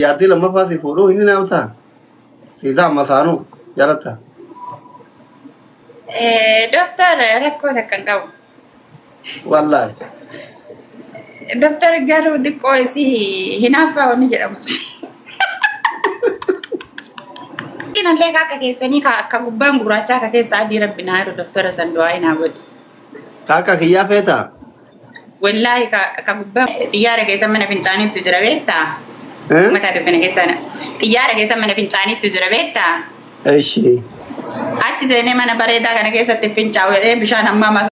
Jaartii lammaffaa si fuudhuu hin hinaaftaa? Siisaa amma saanuu jalatta. Doktar rakkoo takka hin qabu. Wallaahi. Doktar garuu xiqqoo isii hinaaffaa wanni jedhamu. Kinallee akka keessanii akka gubbaan gurraachaa akka keessa adii rabbi naa jiru doktora san du'aa hin haa godhu. Kaaka kiyyaa feetaa? Wallaahi ka gubbaa xiyyaara keessa mana fincaaniitu jira beektaa? Eh? Mataa dukkana keessa xiyyaara keessa mana fincaaniitu jira beektaa? Eshi. Achi seenee mana bareedaa kana keessatti fincaa'u jedhee bishaan hammaa masaa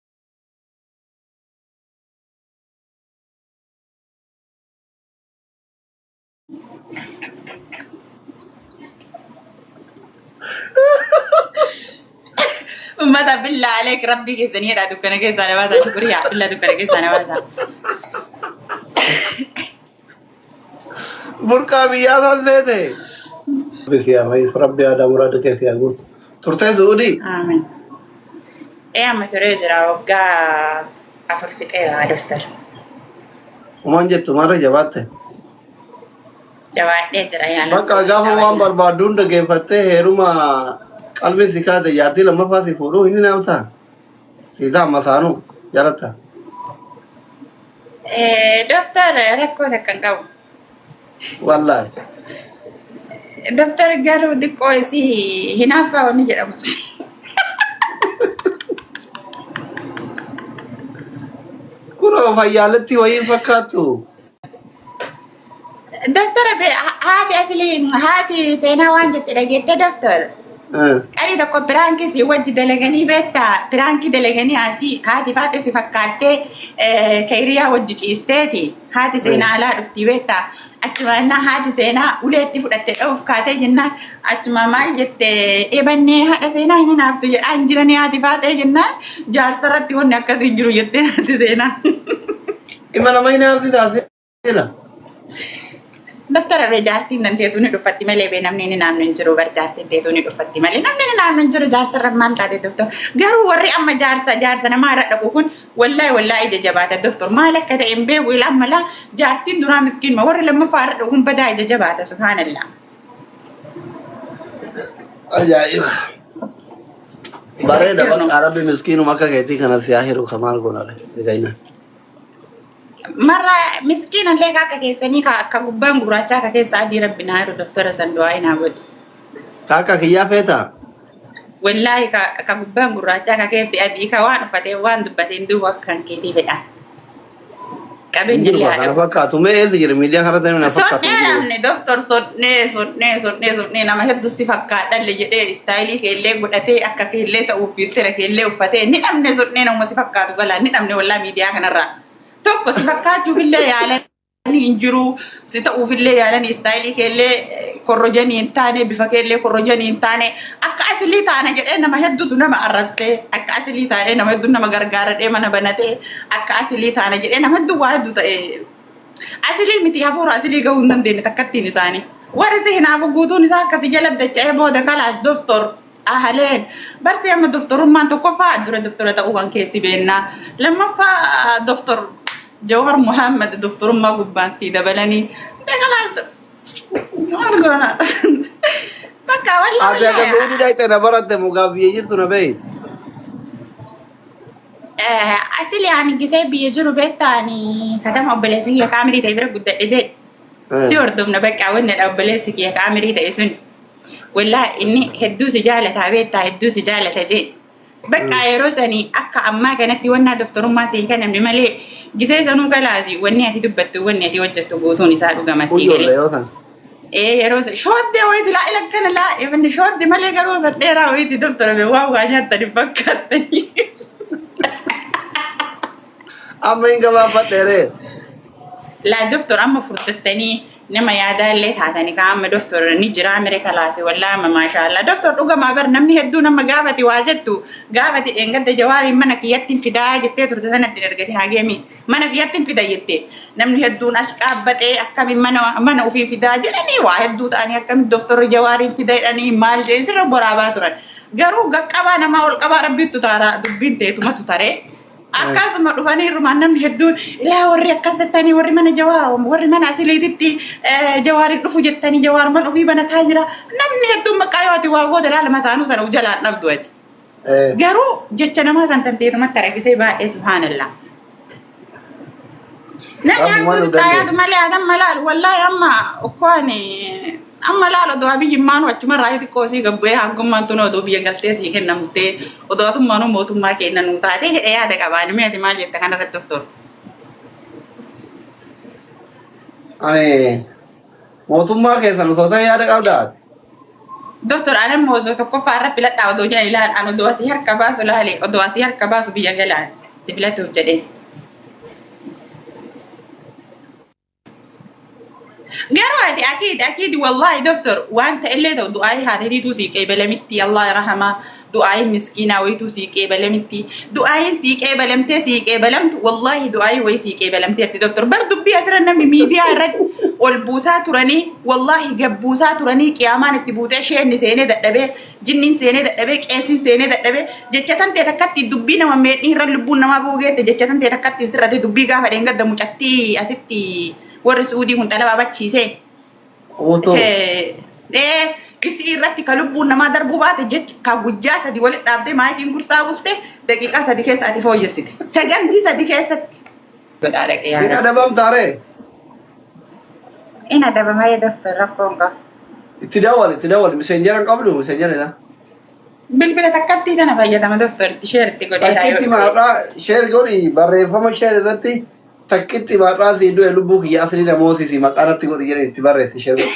Ummata billaa aleek rabbii keessanii jedhaa dukkana keessaa na baasaa shukuriyaa billaa dukkana keessaa na baasaa. Burqaa biyyaa san seete. Rabbi si haa fayyisu, Rabbi aadaa muraada kee si haa guutu. Turtee Su'uudii? Aamen. Ee amma turee jira waggaa 4 fixeera doktar. Umaan jettu maarra jabaatte. Jabaadhee jira yaa Bakka lubbuu gaafa waan jabaadhee. barbaaddu hunda geeffattee heeruma qalbiin si kaate jaartii lammaffaa si fuudhuu hin hinaaftaa? Siisaa amma saanuu jalatta. Doktar rakkoo takka hin qabu. Wallaahi. Doktar garuu xiqqoo isii hinaaffaa wanni jedhamu. Kunoo fayyaalatti wayii hin fakkaattu. Doktara haati asilii haati seenaa waan jette dhageette doktor. Qarii tokko piraankii si wajji dalaganii beektaa piraankii dalaganii haati haati faate si fakkaattee kayiriyaa wajji ciisteeti haati seenaa alaa dhuftii beektaa achuma innaa haati seenaa uleetti fudhatte dha'uuf kaatee jennaan achuma maal jette ebannee haadha seenaa hin hinaaftu jedhaa hin jiranii haati faatee jennaan jaarsa irratti wanni akkasii hin jiru jettee haati seenaa. Ima nama hinaafsisaa seena. Doktora bee jaartiin dandeetuu ni dhuffatti malee bee namni inni naamnu hin jiru bar jaartiin teetuu ni dhuffatti malee namni inni naamnu hin jiru jaarsa irra maal taate doktor garuu warri amma jaarsa jaarsa namaa irra dhaqu kun wallaahi wallaahi ija jabaata doktor maal akka ta'e hin beeku ilaa malaa jaartiin duraa miskiinuma warri lammaffaa irra dhaqu kun badaa ija jabaata subhaanallah. Ajaa'iba. Bareeda bakka rabbi miskiinuma akka keetii kana si haa hiru kamaal goonare. Egaa Marra miskiina illee akka keessanii ka akka gubbaan gurraachaa akka keessa adii rabbi naa jiru doktora san du'aa hin haa godhu. Kaaka kiyyaa feetaa? Wallaahi ka ka gubbaan gurraachaa ka keessi adii ka waan uffatee waan dubbateen duuba akka kan keetii fedha. Hin Qabeenya jiru illee kaa haa kana dhabu. fakkaatu. Mee eessa jira miidiyaa kanarratti namni na fakkaatu hin Sonnee jiru. namni doktor sonnee sonnee sonnee sonnee nama hedduu si fakkaadhalle jedhee istaayilii keellee godhatee akka keellee ta'uuf fiiltira keellee uffatee ni dhabne sonnee nama si fakkaatu galaa ni dhabne wallaa miidiyaa kanarraa. Tokko si fakkaachuufillee yaalanii hin jiru si ta'uufillee yaalanii istaayilii keellee korrojanii hin taane bifa keellee korrojanii hin taane akka asilii taana jedhee nama hedduutu nama arrabsee akka asilii taa'ee nama hedduu nama gargaaradhee mana banatee akka asilii taana jedhee nama hedduu waa hedduu ta'e asilii miti hafuura asilii gahuu hin dandeenye takkattiin isaanii. Warri si hinaafu guutuun isaa akkasii jala dacha'ee booda kalaas doktor Ahaleen barsee amma doftorummaan tokkoffaa dura doftora ta'uu kan keessi beennaa lammaffaa doftor Jawhar Muhammad doftorummaa gubbaan sii dabalanii kalaas maal goona bakka wallaahi Ati akka wallaahi Suudii dhaqxe na baratte mugaa biyya jirtu na beeyi. Asili ani gisee biyya jiru beektaa ani katama obboleessa kiyya kaamirii ta'e bira guddadhe jedhe si hordofna bakka wanni dha obboleessi kiyya kaamirii ta'e sun. Wallaahi inni hedduu si jaalataa beektaa hedduu si jaalata jee. Bakka yeroo sanii akka ammaa kanatti wannaa doftorummaa sii kennamne malee gisee sanuu kalaasi wanni ati dubbattu wanni ati hojjettu guutuun isaa dhugama sii Ijoollee galee. yoo ta'an. Ee yeroo shooddee wayiiti laa ila kana laa ifni shooddee malee garuu san dheeraa wayiiti doftorame waan waa nyaattani fakkaattanii. Amma hin gabaabadheeree. Laa doftor amma furdattanii nama yaadaa illee taatani kaa amma doftor ni jiraa mire kalaasi wallaa amma maashaallaa doftor dhugamaa bar namni hedduu nama gaafati waa jettu gaafati dheengadda jawaariin mana kiyyatti hin fidaa jettee turte sanatti hin ergatin hageemi mana kiyyatti hin fida jette namni hedduun as qaabbaxee akkamiin mana mana ofii fidaa jedhanii waa hedduu ta'anii akkamiin doftorri jawaariin fida jedhanii maal jedhanii sirra boraabaa turan garuu gaqqabaa namaa ol qabaa rabbiittu taaraa dubbiin teetumatu taree. Akkasuma dhufanii irrumaan namni hedduun ilaa warri akkas jettanii, warri mana Jawaa, warri mana Asiliititti Jawaariin dhufu jettanii, Jawaarumaan ofii banataa jira. Namni hedduun maqaa yoo ati waa goote laala masaanuu sana jalaan dhabdu ati. Garuu jecha namaa san tanteetumatti argisee baay'ee subhaanallah. Namni Rabbumaan hamtuu nu sitti danda'e. yaadu malee adam malaal wallaahi amma ukkoon amma laal odoo Abiyyi maanu achumarraa xiqqoo sii gabbu'ee hangummaan tun odoo biyya galtee sii kennamtee odoo atummaanuu mootummaa kenna nuu taatee jedhee yaada qabaa. Ni ati maal jetta kanarratti of tolu? Ani mootummaa keessan osoo ta'e yaada qabdaa? Doktor, ani ammoo osoo tokkoffaa irra filadhaa odoo jedhan ilaal an odoo asii harka baasu laale, odoo asii harka baasu biyya galaan si filatuuf jedhee. Garuu ati akiid akiid wallahi doktor, waan ta'ellee ta'u du'aayii haadhatiituu sii qeebalamitti, Allah rahama, du'aayiin miskiinaa wayituu sii qeebalamitti, du'aayiin sii qeebalamtee sii qeebalamtu, wallahi du'aayii wayii sii qeebalamteerti. Doktor, bar dubbii asirra namni miidiyaa irratti ol buusaa turanii, wallahi gabbuusaa turanii, qiyaamaan itti buutee isheen seenee dadhabee, jinniin seenee dadhabee, qeessiin seenee dadhabee, jecha tan ta'e takkatti dubbii nama meedhii irra lubbuun namaa bu'uu geette, jecha tan ta'e takkatti sirrate dubbii gaafa dheengadda mucattii asitti warri Suudii kun xalabaa bachiisee. Utuu. Isii irratti ka lubbuun namaa darbuu baate jecha ka guyyaa 3 walitti dhaabdee maayikiin gursaa bulte daqiiqaa 3 keessa ati fooyyessite. Sagandii 3 keessatti. Godhaa dhaqee Hin yaada. adabamtaa ree? In adabamee daftar rakkoon qaba. Itti dawwali, itti dawwali. Miseenjera hin qabdu, miseenjera isaa. Bilbila takkattii tana fayyadama doftor, itti sheer itti godheera yoo Takkitti dhufe. maadhaa sheer godhi, barreeffama sheer irratti takkitti maadhaa sii du'e lubbuu kiyya asli namooti si maqaa irratti godhi jedhe itti barreessi sheer godhi.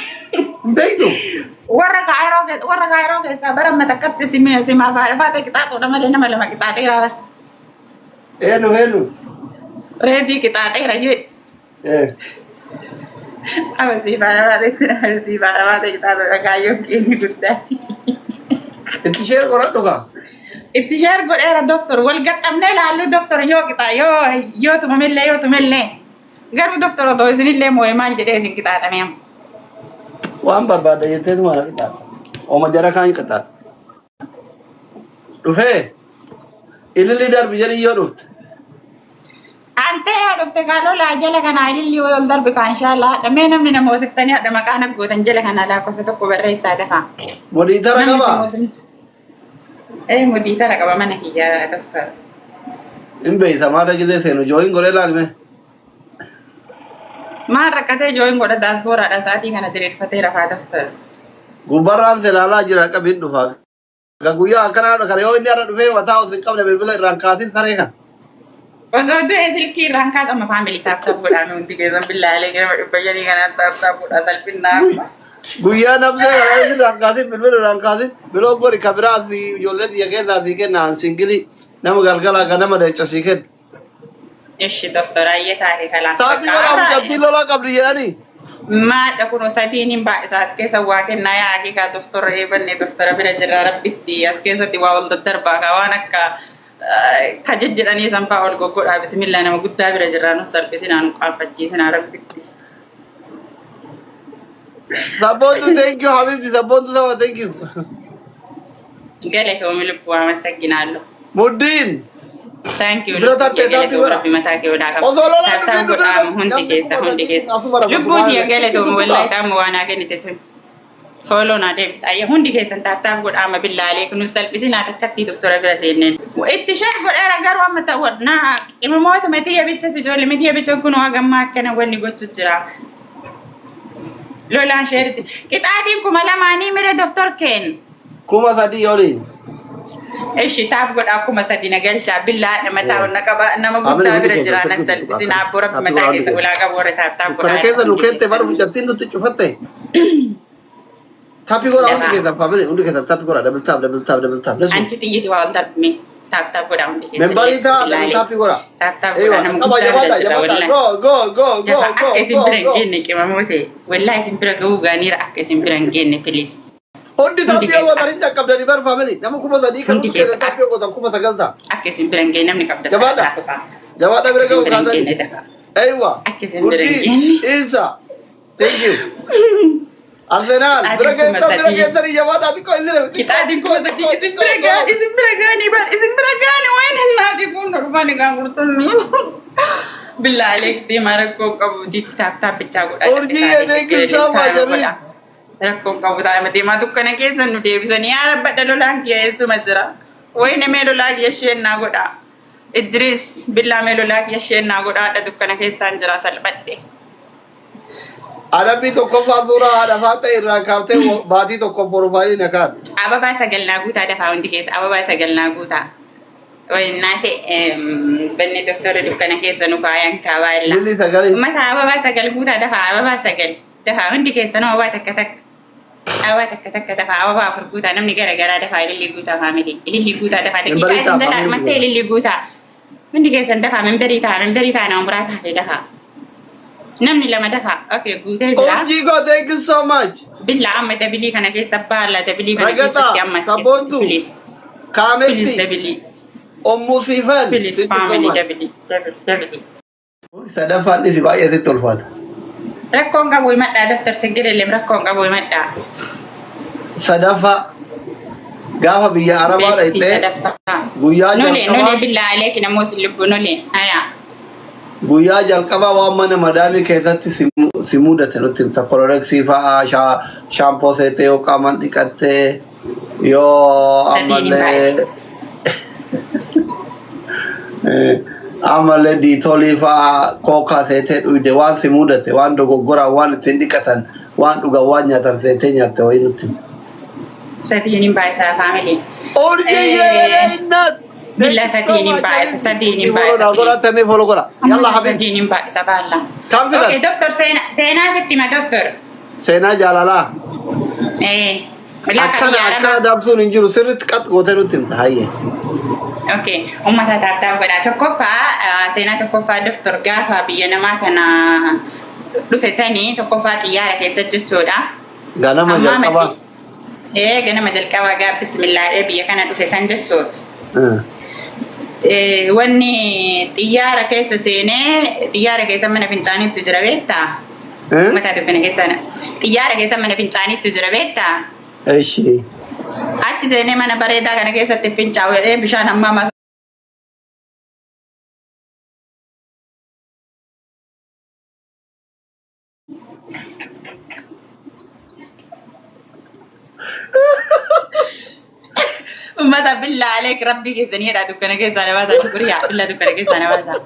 Hin beektu? Warra Kaayiroo keessaa bara amma takkatti simaa faadha qixaaxuudha malee nama lama qixaaxeera bara. Eenyu eenyu? Reedii qixaaxeera jee. Ama sii faadha baatee sii faadha baatee qixaaxuudha kaayyoon keenya guddaa. Itti sheer godhadhu kaa. Itti sheer godheera doktor, wal gaxxamnee ilaallu doktor, yoo qixaa yoo tumamillee yoo tumellee garuu doktor otoo isinillee moo'e maal jedhee isin qixaaxame amma. Waan barbaadda jetteetuma na qixaaxa. Ooma jara kaan qixaaxa. Dhufee ililli darbi jedhi yoo dhufte. Antee yaa dhufte kaalolaa jala kanaa ililli ol darbi kaan inshaallah hadha mee namni nama hoosiftanii hadha maqaa naggootan jala kanaa lakkoofsa tokko barreessaa dafaa. Modiitara Namni isin qabaa? hoosifne. Ee, modiitara qaba mana kiyyaa doktor. Hin beeyta maal gisee seenu jooyin godhee laalme. Maal rakkatee jooyin godha, daaspooraadha sa'aatii kana diriirfatee rafaa doktor. Gubbarraan selaalaa jira qabiin dhufa. Ka guyyaa akkanaa kana yoo inni har'a dhufee mataa osoo hin qabne bilbila irraan kaasin saree kana. Osoo du'e silkii irraan kaasama. Family, tap tap godhaa hundi keessan, billaalee gara 500 kanaan tap tap godhaa salphinnaa. Guyyaa nabsee kana inni irraan kaasin, bilbila irraan kaasin biroo godhi, ka biraa si ijoollee biyya keessaa sii kenna, an singilii nama galgalaa ka nama leenca sii kenna. Ishi doktor, ayyee taate kalaas. Taappii godhaa, mucattiin lolaa qabdi jedhanii. Maadha kun sadiin hin baay'isa as keessa waa kennaa yaa haqiiqaa doktora eebanne doktora bira jirra rabbitti as keessatti waa ol daddarbaa ka waan akka ka jejjedhanii san fa'aa ol goggodhaa, bismillah, nama guddaa bira jirra, nu salphisinaa, nu qaanfachiisinaa rabbitti. Sabboontu, thank you habibti, sabboontu saba, thank you. Galatoomi lubbuu, አመሰግናለሁ. Muddiin. Thank you. Bira lubbuu tattee kiyya taappii galatoomi godha. rabbi mataa kee olaa qaba. Osoo lolaan Tap tap dhufin bira godhaa hundi namni keessa kuma hundi sadii keessa. asuma rafa. Lubbuu tiyya galatoomi, Tuttuqa. wallahi ta'ama waan haa kennite sun. Follow naa deebisa. Ayya, hundi keessan tap tap godhaa amma billaalee kun salphisinaa takkattii doktora bira seenneen. Itti share godheera garuu amma ta'u naa qimamoota matiyya bichatu ijoollee matiyya bichan kun waa gammaa akkana wanni gochu jira. Lolaan sheeritti. Qixaatiin 2000 mire doktor keen. 3000 oliin. Ishi tap godhaa, 3000 na galchaa billaadha mataa onna qaba nama Amina guddaa hundi bira keessa jira nan tokko salphisinaa abboo rabbi Taappii mataa godhaa hundi keessa keessa. ulaa qabu warra tap tap Kana godhaa keessa nu hundi keette bar keessan. mucattiin nutti cufatte. Taappii godhaa hundi Dafaa. keessa, family hundi keessa taappii godhaa, double tap, double tap, double tap. Let's go. Anchi xiyyiti waa ol darbime tap tap godhaa hundi keessa. Membarii taa double Billaalee. taappii godhaa. Tap tap Eewa godhaa nama qaba guddaa bira jabaadha jira jabaadha, wallahi. go go go go Dafa go akka isin go bira hin go. geenne qimamoote wallahi isin bira ga'uu gaaniira akka isin bira hin geenne, please. Hundi Hundi taappii keessa gootan hin dhaqqabdanii bar family nama 3000 kan Hundi hundi keessa keessa taappii gootan 9000 ta'a. Akka isin bira hin geenne namni qabda Jabaadha. ta'a tuqaa. Jabaadha Akka bira isin ga'uu bira hin kaatanii. geenne dafa. Eewa. Akka isin bira hin Guddii geenne. Isa. Thank you. Arsenaal bira Qixaatiin kuma geessan bira sadii. geessanii jabaadhaa xiqqoo isin xiqqoo Qixaatiin xiqqoo kuma sadii. xiqqoo Isin xiqqoo bira gaani isin bira gaani bar isin bira gaani wayin hinnaati kun dhufaan egaa qurxummii. Billaa aleek deemaa rakkoo qabu tiiti taap taap bichaa godhaa Urjii callisaa thank you ችግር so የለም much taayima Habib. godhaa. Rakkoon qabu taayima deemaa dukkana keessa nu deebisanii yaa rabbadha lolaan kiyya eessuma jira. Wayne mee lolaa kiyya isheen naa godhaa. Idris billaa mee lolaa kiyya isheen naa godhaa haadha dukkana keessaan jira salphadhe. Adabbii tokkoffaa suuraa haadha faaxee irraa kaaftee baatii tokko porofaayilii na kaa'atte. Ababaa sagal naa guutaa dafaa hundi keessa ababaa sagal naa guutaa. Waynaate banne doktora dukkana keessa nu kaayan kaabaa illaa. Lilli sagalee. Ummata ababaa sagal guutaa dafaa ababaa sagal dafaa hundi keessanuu ababaa takka takka. Ababaa takka takka dafaa ababaa afur guutaa namni gara garaa dafaa ilillii guutaa faamilii ilillii guutaa dafaa daqiiqaa Membarii isin ta'a jalaa faamilii dhumattee godha. ilillii guutaa. Hundi keessan dafaa memberii ta'a memberii ta'a nama muraasa hafe dafaa. Namni lama dafaa okay guutee jira. Urjii koo thank you so much. Billaa amma dabilii kana keessa baala dabilii kana Ragataa keessatti ammas keessatti sabboontuu please please kaametti dabilii ommuu siifan please thank you so family much. dabilii dabilii dabilii. Sadaffaan dhisi baay'ee sitti ulfaata. Rakkoon qabu himadhaa daftar ችግር የለም rakkoon qabu himadhaa. Sadaffaa gaafa biyya Arabaa Bestii dhaqxee sadaffaa. guyyaa Nolee nolee jalqabaa billaa aleeki namoos lubbu nolee hayaa. guyyaa jalqabaa waan mana madaamii keessatti si mudate nutti himta. Koloreksii fa'aa shaampoo seetee yoo qaamaan dhiqattee yoo Sadiin hin ammallee baay'isa. ammallee diitoolii fa'aa kookaa seetee dhuyde waan si mudate waan dogoggoraa waan ittiin dhiqatan waan dhugan waan nyaatan seetee nyaatte wayii nutti himta. Sadiin hin baay'isa faamilii. Urjii yeree innat. Thank Billaa you so sadiin hin much. baay'isa sadiin hin Urjii follow baay'isa naa godha please. tamee follow godha. Yalla Amma habibi. sadiin hin baay'isa baalla. Kam Okay filat? doktor seenaa sitti hima doktor. Seenaa jaalalaa. Laka Akkana biyya akkana arabaa. dabsuun hin jiru sirriitti qax gootee nutti himta hayyee. Okay, uummata taaptaaf godha. Tokkoffaa seenaa tokkoffaa doktor gaafa biyya namaa kana dhufe sanii tokkoffaa xiyyaara keessa jechuudha. Ganama Ammaa jalqabaa. maddi ganama jalqabaa gaa bismillaadhee biyya kana dhufe san jechuudha. Wanni xiyyaara keessa seenee xiyyaara keessa mana fincaaniitu jira beektaa? Uummata dukkana keessa xiyyaara keessa mana fincaaniitu jira beektaa? Eshi. Achi seenee mana bareedaa kana keessatti fincaa'u jedhee bishaan hammaa Uummata billaa aleek rabbii keessanii jedhaa dukkana keessaa na baasaa shukuriyaa billaa dukkana keessaa na baasaa.